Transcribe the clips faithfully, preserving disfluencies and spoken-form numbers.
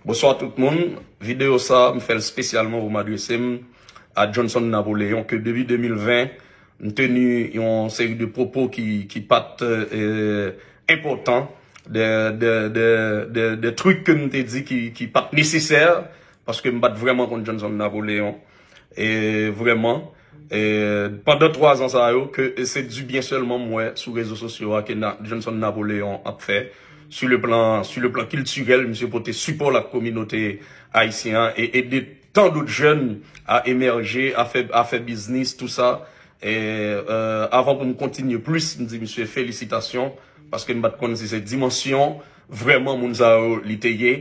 Bonswa tout moun. Videyo sa, m fè l espesyalman pou m adrese m a Johnson Napoléon, ke depi de mil ven, m teni yon seri de pwopo ki, ki pa t, euh, enpòtan, de, de, de, de, de trik ke m te di ki, ki pa t nesesè, paske m pa t vrèman konn Johnson Napoléon. E vrèman, e pandan twa zan sa yo, ke se di byen sèlman m wè sou rezo sosyo a ke Na-, Johnson Napoléon ap fè. Sur le plan, sur le plan kiltirèl, misye pote sipò la kominote ayisyen an e ede tan dòt jèn a emèje, a fè, a fè biznis, tou sa. E, euh, avan pou m kontinye plis, m di misye felisitasyon, paske m pa t konn si se dimansyon vrèman moun sa yo li te ye.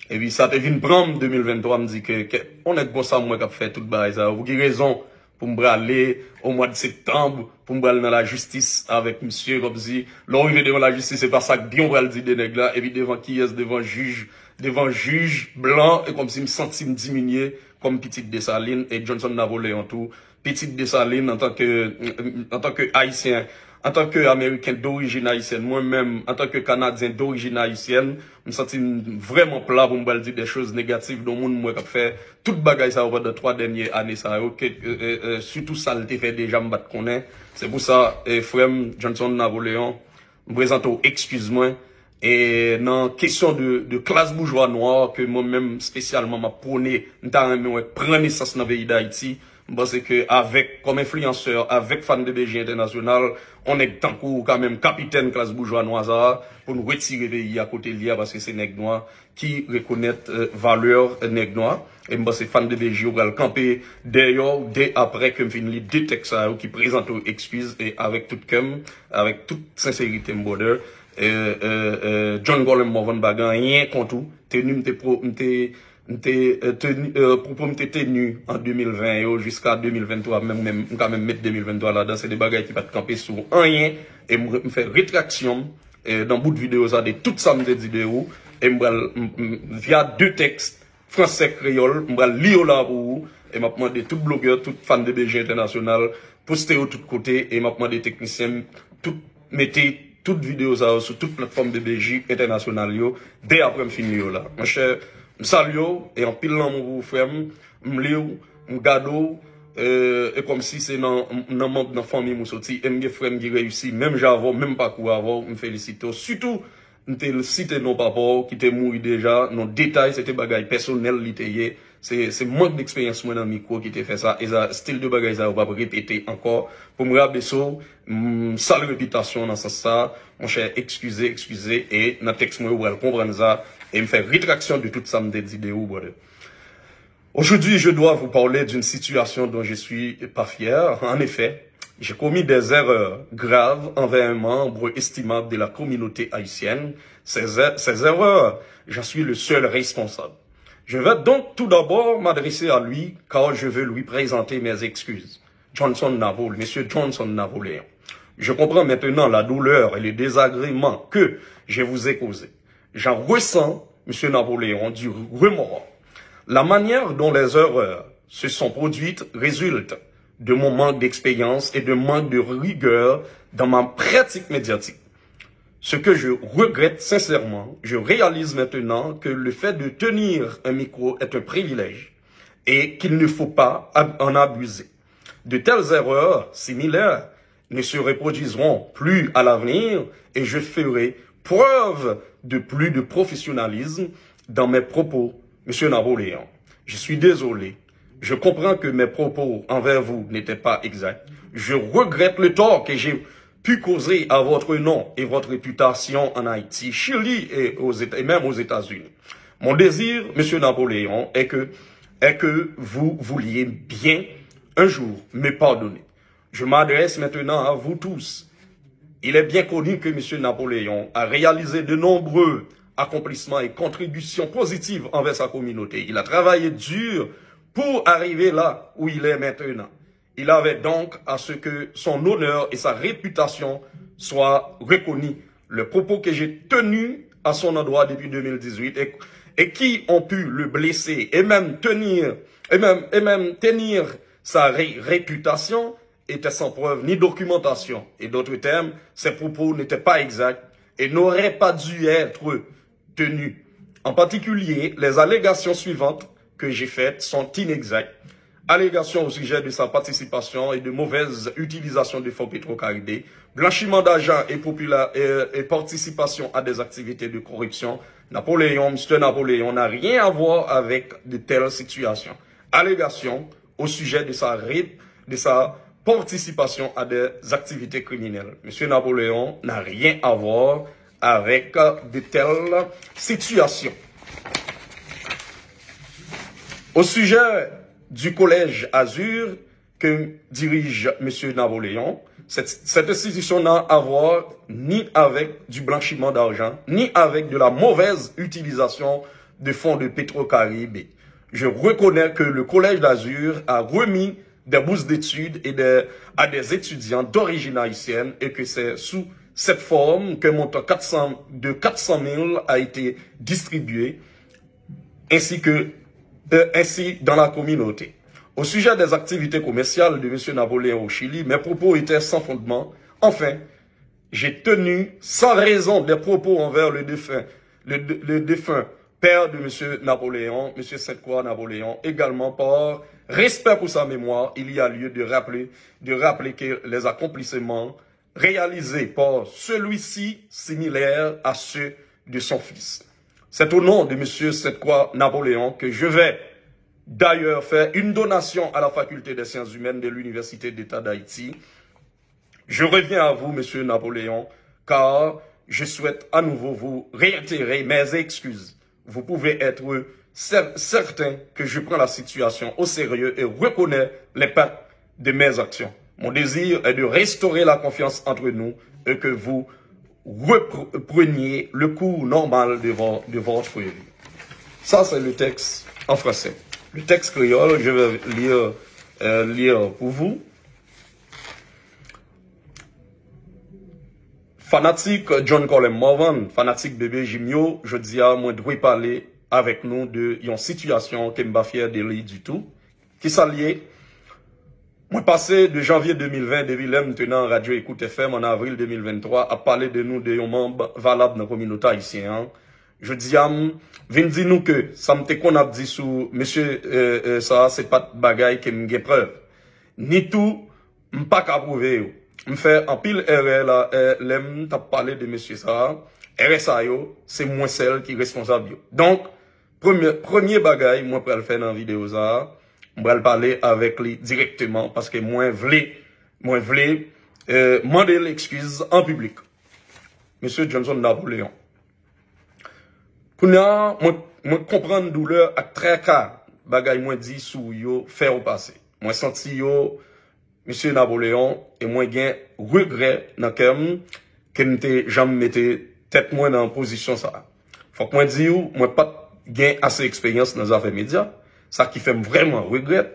Epi sa te vin pran m de mil venntwa, m di ke, ke on nèg konsa m wè k ap fè tout bagay sa yo. Pou ki rezon pou m prale o mwa de septanm, pou m pral nan lajistis avèk misye, kòmsi lè w rive devan lajistis, se pa sa k byen w pral di de nèg la, epi devan kiyès, devan jij, devan jij blan, e kòmsi m santi m diminye kòm pitit Desalin, e Johnson Napoléon tou, pitit Desalin antanke, antanke Ayisyen, antanke Ameriken dorijin ayisyèn, mwen menm, antanke Kanadyen dorijin ayisyèn, m santi m vrèman pla pou m pral di de choz negatif de yon moun m wè k ap fè tout bagay sa yo pandan twa dènye ane sa yo, ke, e, e, e, sitou sa l te fè deja m pa t konnen. Se pou sa, e, frè m, Johnson Napoléon, m prezante w ekskiz mwen. E nan kesyon de, de klas boujwa nwa ke mwen menm espesyalman m ap pwone, m ta renmen wè pran nesans nan peyi Dayiti, m panse ke avèk, kòm enfliyansè, avèk Fan de B J Entènasyonal, on nèg tankou w, kanmenm kapitèn klas boujwa nwa sa a, pou n retire peyi a kote l ye a, paske se nèg nwa ki rekonèt, euh, valè nèg nwa. E m panse Fan de B J yo pral kanpe dèyè w dè aprè ke m fin li de tèks sa yo ki prezante w ekskiz, e avèk tout kè m, avèk tout senserite m, brother. E, e, e, John Colem Morvan pa gen anyen kont ou. Teni m te pro-, m te, m te, e, teni, e, pwopo m te teni an de mil ven yo jiska de mil venntwa, menm, menm, m ka menm met de mil venntwa ladan, se de bagay ki pa t kanpe sou anyen. E m, m fè retraksyon m, e, nan bout videyo sa de tout sa m te di de ou. E m pral, m, m, via de tèks fransè kreyòl, m pral li yo la pou ou. E m ap mande tout blogè, tout fan de B J Entènasyonal, poste yo tout kote. E m ap mande teknisyen m, tout, mete tout videyo sa yo sou tout platfòm B B J entènasyonal yo, dè aprè m fin li yo la. Monchè, m salye w, e anpil lanmou pou ou, frè m. M li w, m gade w, e, e kòmsi se nan, nan manm nan fanmi m ou soti, e m gen frè m ki reyisi, menm jan avè w, menm pakou avè w, m felisite w. Sitou, m te site non papa w ki te mouri deja, non detay, se te bagay pèsonèl li te ye. Se, se mank deksperyans mwen nan mikwo ki te fè sa. E sa, stil de bagay sa yo p ap repete ankò. Pou m rabese w, m sal repitasyon w nan sans sa. Monchè, ekskize, ekskize. E nan tèks mwen, ou pral konprann sa. E m fè retraksyon de tout sa m te di de ou, brother. Aujourd'hui, je dois vous parler d'une situation dont je suis pas fier. En effet, j'ai commis des erreurs graves envers un membre estimable de la communauté haïtienne. Ces, er-, ces erreurs, j'en suis le seul responsable. Je vais donc tout d'abord m'adresser à lui, car je veux lui présenter mes excuses. Johnson Napole, Monsieur Johnson Napoléon. Je comprends maintenant la douleur et le désagrément que je vous ai causé. J'en ressens, Monsieur Napoléon, du remords. La manière dont les erreurs se sont produites résulte de mon manque d'expérience et de manque de rigueur dans ma pratique médiatique. Ce que je regrette sincèrement, je réalise maintenant que le fait de tenir un micro est un privilège et qu'il ne faut pas ab-, en abuser. De telles erreurs similaires ne se reproduiront plus à l'avenir et je ferai preuve de plus de professionnalisme dans mes propos, Monsieur Napoléon. Je suis désolé. Je comprends que mes propos envers vous n'étaient pas exacts. Je regrette le tort que j'ai pu causer à votre nom et votre réputation en Haïti, Chili et aux Éta-, et même aux États-Unis. Mon désir, Monsieur Napoléon, est que, est que vous vouliez bien un jour me pardonner. Je m'adresse maintenant à vous tous. Il est bien connu que Monsieur Napoléon a réalisé de nombreux accomplissements et contributions positives envers sa communauté. Il a travaillé dur pour arriver là où il est maintenant. Il avait donc à ce que son honneur et sa réputation soient reconnus. Les propos que j'ai tenus à son endroit depuis deux mille dix-huit et, et qui ont pu le blesser et même tenir, et même, et même tenir sa ré-, réputation étaient sans preuve ni documentation. Et d'autres termes, ces propos n'étaient pas exacts et n'auraient pas dû être tenus. En particulier, les allégations suivantes que j'ai faites sont inexactes. Allégations au sujet de sa participation et de mauvaise utilisation de fonds Petro-Caribe, blanchiment d'argent et, popula- et, et participation à des activités de corruption. Napoléon, Mister Napoléon n'a rien à voir avec de telles situations. Allégations au sujet de sa, ré- de sa participation à des activités criminelles. Monsieur Napoléon n'a rien à voir avec de telles situations. Au sujet du collège Azur que dirige Monsieur Napoléon, cette, cette institution n'a à voir ni avec du blanchiment d'argent, ni avec de la mauvaise utilisation de fonds de Petro-Caribe. Je reconnais que le Collège d'Azur a remis des bourses d'études et des, à des étudiants d'origine haïtienne et que c'est sous cette forme qu'un montant quatre cents, de quatre cent mille a été distribué ainsi que euh, ainsi dans la communauté. Au sujet des activités commerciales de Monsieur Napoléon au Chili, mes propos étaient sans fondement. Enfin, j'ai tenu sans raison des propos envers le défunt, le, le défunt père de Monsieur Napoléon, Monsieur Sainte-Croix Napoléon, également par respect pour sa mémoire, il y a lieu de rappeler, de rappeler que les accomplissements réalisés par celui-ci similaires à ceux de son fils. C'est au nom de Monsieur Sainte-Croix Napoléon que je vais d'ailleurs faire une donation à la Faculté des Sciences Humaines de l'Université d'État d'Haïti. Je reviens à vous, Monsieur Napoléon, car je souhaite à nouveau vous réitérer mes excuses. Vous pouvez être cer- certain que je prends la situation au sérieux et reconnais l'impact de mes actions. Mon désir est de restaurer la confiance entre nous et que vous repreniez le cours normal de, vo- de votre vie. Ça, c'est le texte en français. Le texte créole, je vais lire, euh, lire pour vous. Fanatik John Colem Morvan, fanatik B B J m yo, jodi a mwen dwe pale avèk nou de yon sitiyasyon ke m pa fyè de li ditou. Kisa l ye? Mwen pase de janvye de mil ven, depi lè m te nan Radyo Ekout F M an avril de mil venntwa, ap pale de nou de yon manm valab nan kominote ayisyen an. Jodi a, m vin di nou ke sa m te konn ap di sou mesye, euh, euh, sa a, se pa t bagay ke m gen prèv. Ni tou, m pa ka pwouve yo. M fè anpil erè la, eh, lè m t ap pale de mesye sa a. Erè sa yo, se mwen sèl ki responsab yo. Donk, premye, premye bagay mwen pral fè nan videyo sa a, m pral pale avèk li dirèkteman paske mwen vle, mwen vle, eh, mande l ekskiz an piblik. Mesye Johnson Napoléon. Kounye a, mwen, mwen konprann doulè ak traka bagay mwen di sou ou yo fè w pase. Mwen santi yo, Mesye Napoléon, e mwen gen regrè nan kè m ke m te janm mete tèt mwen nan pozisyon sa a. Fòk mwen di w, mwen pa t gen ase eksperyans nan zafè medya, sa ki fè m vrèman regrèt.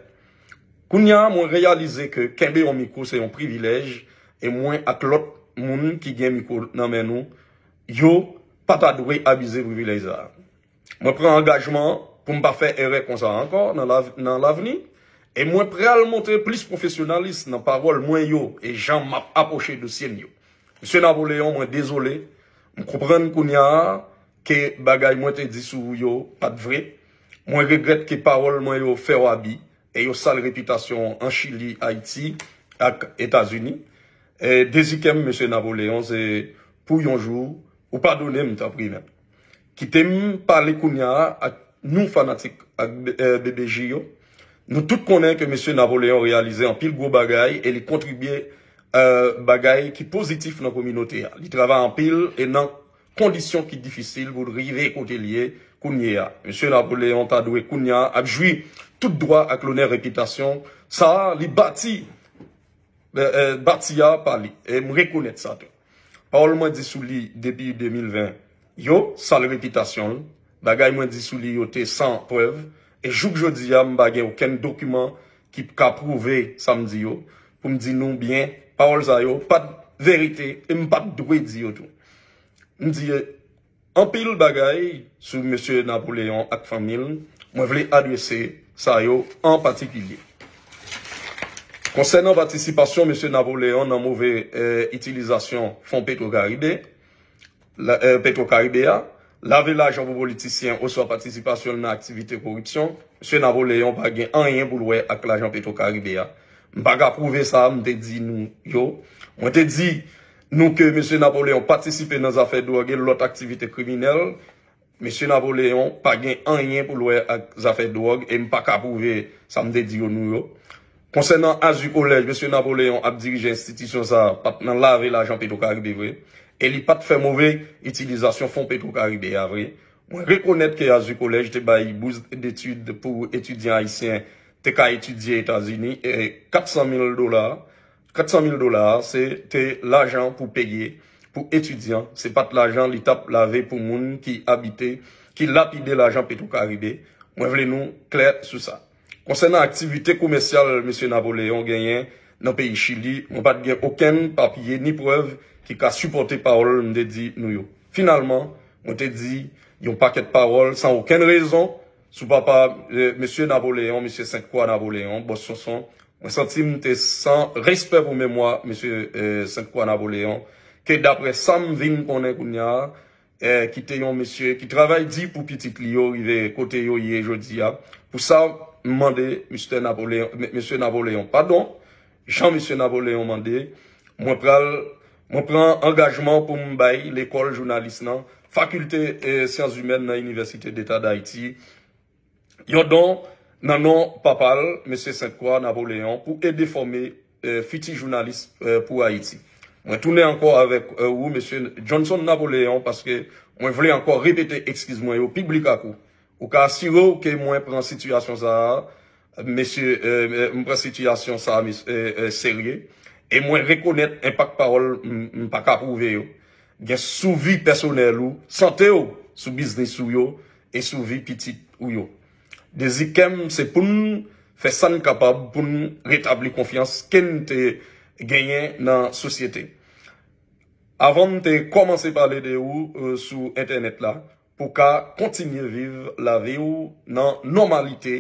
Kounye a, mwen reyalize ke kenbe yon mikwo se yon privilèj, e mwen ak lòt moun ki gen mikwo nan men nou, yo pa ta dwe abize privilèj sa a. Mwen pran angajman pou m pa fè erè konsa ankò nan lav- nan lavni, e mwen pral montre plis pwofesyonalis nan pawòl mwen yo e jan m ap apwoche dosye m yo. Mesye Napoléon, mwen dezole, m konprann kounye a ke bagay mwen te di sou ou yo pa t vre. Mwen regrèt ke pawòl mwen yo fè w abi e yo sal repitasyon w an Chili, Ayiti ak Etazini. E dezi kè m, Mesye Napoléon, se pou yon jou ou padone m, tanpri, men. Kite m pale kounye a ak nou fanatik ak B- eh, B B J yo. Nou tout konnen ke Mesye Napoléon reyalize anpil gwo bagay e li kontribye, eh, bagay ki pozitif nan kominote a. Li travay anpil e nan kondisyon ki difisil pou l rive kote l ye kounye a. Mesye Napoléon ta dwe kounye a ap jwi tout dwa ak lonè repitasyon sa a li bati, eh, eh, bati a pa li. E m rekonèt sa tou. Pawòl mwen di sou li depi de mil ven yo sal repitasyon l. Bagay mwen di sou li yo te san prèv. E jouk jodi a, m pa gen okenn dokiman ki ka pwouve sa m di yo. Pou m di nou byen, pawòl sa yo pa t verite e m pa t dwe di yo tou. M di anpil bagay sou Mesye Napoléon ak fanmi l. Mwen vle adrese sa yo an patikilye. Konsènan patisipasyon Mesye Napoléon nan move, eh, itilizasyon fon Petro Caribe, la, eh, Petro Caribe a, lave lajan pou politisyen oswa patisipasyon l nan aktivite koripsyon, Mesye Napoleon pa gen anyen pou l wè ak lajan Petro Caribe a. M pa ka pwouve sa m te di nou yo. Mwen te di nou ke Mesye Napoleon patisipe nan zafè dwòg e lòt aktivite kriminèl. Mesye Napoleon pa gen anyen pou l wè ak zafè dwòg e m pa ka pwouve sa m te di yo nou yo. Konsènan Azu Kolèj, Mesye Napoleon ap dirije enstitisyon sa a, pa t nan lave lajan Petro Caribe vre, e li pa t fè move itilizasyon fon Petro Caribe a vre. Mwen rekonèt ke Azu Kolèj te bay bous detid pou etidyan ayisyen te ka etidye Etazini, e kat san mil dola, kat san mil dola a, se te lajan pou peye pou etidyan, se pa t lajan li t ap lave pou moun ki abite, ki lapide lajan Petro Caribe. Mwen vle nou klè sou sa. Konsènan aktivite komèsyal Mesye Napoleon genyen nan peyi Chili, mwen pa t gen okenn papye ni prèv ki ka sipòte pawòl m te di nou yo. Finalman, mwen te di yon pakèt pawòl san okenn rezon sou papa, eh, Mesye Napoleon, Mesye Sent Kwa Napoleon, Bòs Sonson. Mwen santi m te san respè pou memwa Mesye, eh, Sent Kwa Napoleon, ke daprè sa m vin konnen kounye a, eh, ki te yon mesye ki travay di pou pitit li yo rive kote yo ye jodi a. Pou sa, m mande Mistè Napoleon, M-, Mesye Napoleon padon, jan Mesye Napoleon mande, mwen pral, mwen pran angajman pou m bay lekòl jounalis nan, Fakilte, eh, Syans Imèn nan Inivèsite Deta Dayiti, yon don nan non papa l, Mesye Sent Kwa Napoleon, pou ede fòme, eh, fiti jounalis, eh, pou Ayiti. Mwen tounen ankò avèk, eh, ou, Mesye Johnson Napoleon, paske mwen vle ankò repete ekskiz mwen yo piblik ak ou. Ou ka asire w ke mwen pran sitiyasyon sa a, mesye, eh, eh, m pran sitiyasyon sa a, mes-, eh, eh, serye. E mwen rekonèt enpak pawòl m, m pa ka pwouve yo gen sou vi pèsonèl ou, sante w, sou biznis ou yo, e sou vi pitit ou yo. Dezi kè m se pou n fè sa n kapab pou n retabli konfyans ke n te genyen nan sosyete. Avan m te kòmanse pale de ou, eh, sou entènèt la, pou w ka kontinye viv lavi w nan nòmalite,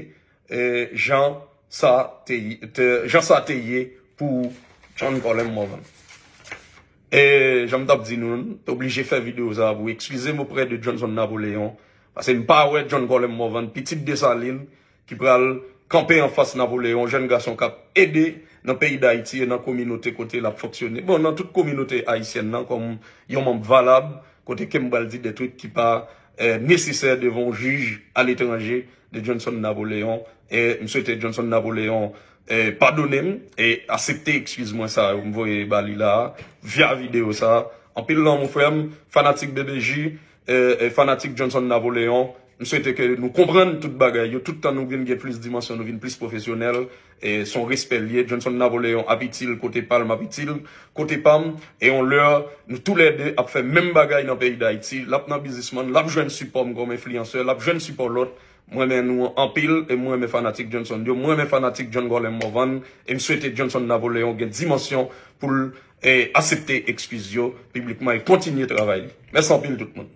eh, jan sa te, te, jan sa te ye pou John Colem Morvan. E jan m t ap di nou, m te oblije fè videyo sa a pou eskize m oprè de Johnson Napoleon, paske m pa wè John Colem Morvan, pitit Desalin, ki pral kanpe anfas Napoleon, jèn gason k ap ede nan peyi Dayiti e nan kominote kote l ap fonksyone. Bon, nan tout kominote ayisyèn nan, kòm yon manm valab, kote ke m pral di de twit ki pa, eh, nesesè devan yon jij aletranje de Johnson Napoleon. E m swete Johnson Napoleon, eh, padone m e aksepte ekskiz mwen sa yo m voye ba li la a, via videyo sa a. Anpil lanmou, frè m, fanatik B B J, eh, eh, fanatik Johnson Napoleon. M swete ke nou konprann tout bagay yo. Tout tan nou vin gen plis dimansyon, nou vin plis pwofesyonèl. E se yon respè l ye. Johnson Napoleon ap itil kote pa l, m ap itil kote pa m. E yon lè, nou toulède ap fè menm bagay nan peyi Dayiti. L ap nan biznisman, l ap jwenn sipò m kòm enfliyansè, l ap jwenn sipò lòt. Mwen renmen nou anpil, e mwen renmen fanatik Johnson yo. Mwen renmen fanatik John Colem Morvan. E m swete Johnson Napoleon gen dimansyon pou l, eh, aksepte ekskiz yo piblikman e kontinye travay li. Mèsi anpil tout moun.